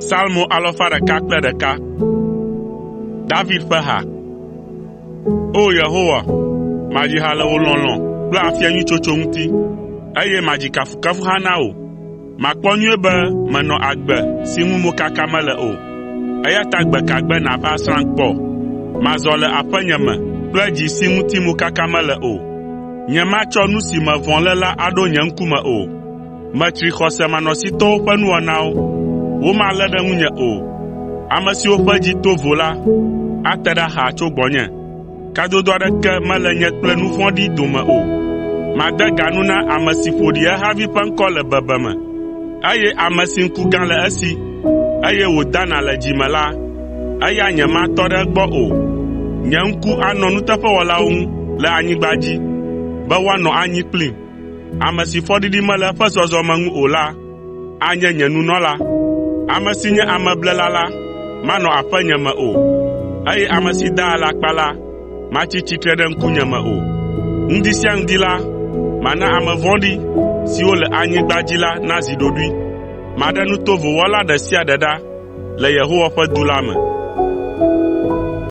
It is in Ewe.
Salmo alafa ɖeka kple ɖeka. David ƒe ha. O! Yehowa, madzi ha le wò lɔlɔ̃ kple afia nyui tsotso ŋuti, eye madzi kafukafuha na wò. Makpɔ nyuie be menɔ agbe si ŋu mokaka mele o, eya ta gbe ka gbe nàva asrãm kpɔ? Mazɔ le aƒenye me kple dzi si ŋuti mokaka mele o. Nyematsɔ nu si me vɔ̃ le la aɖo nye ŋkume o. Metsri xɔsemanɔsitɔwo ƒe nuwɔnawo, womalé ɖe ŋunye o. Ame siwo ƒe dzi to vo la ate ɖa xaa tso gbɔnye. Kadodo aɖeke mele nye kple nu vɔ̃ɖi dome o. Made ga nu na ame si ƒo ɖi ehavi ƒe ŋkɔ le bebeme, eye ame si ŋku gã le esi, eye wòdana le dzi me la, eya nyematɔ ɖe egbɔ o. Nye ŋku anɔ nuteƒewɔlawo ŋu le anyigba dzi, be woanɔ anyi kplim. Ame si fɔɖiɖi mele eƒe zɔzɔme ŋu o la anye nye nunɔla. Ame si nye ameblela la manɔ aƒenye me o, eye ame si daa alakpa la matsi tsitre ɖe ŋkunye me o. Ŋdi sia ŋdi la, mana ame vɔ̃ɖi siwo le anyigba dzi la nazi ɖoɖoe. Maɖe nu tovo wɔla ɖe sia ɖe ɖa le Yehowa ƒe du la me.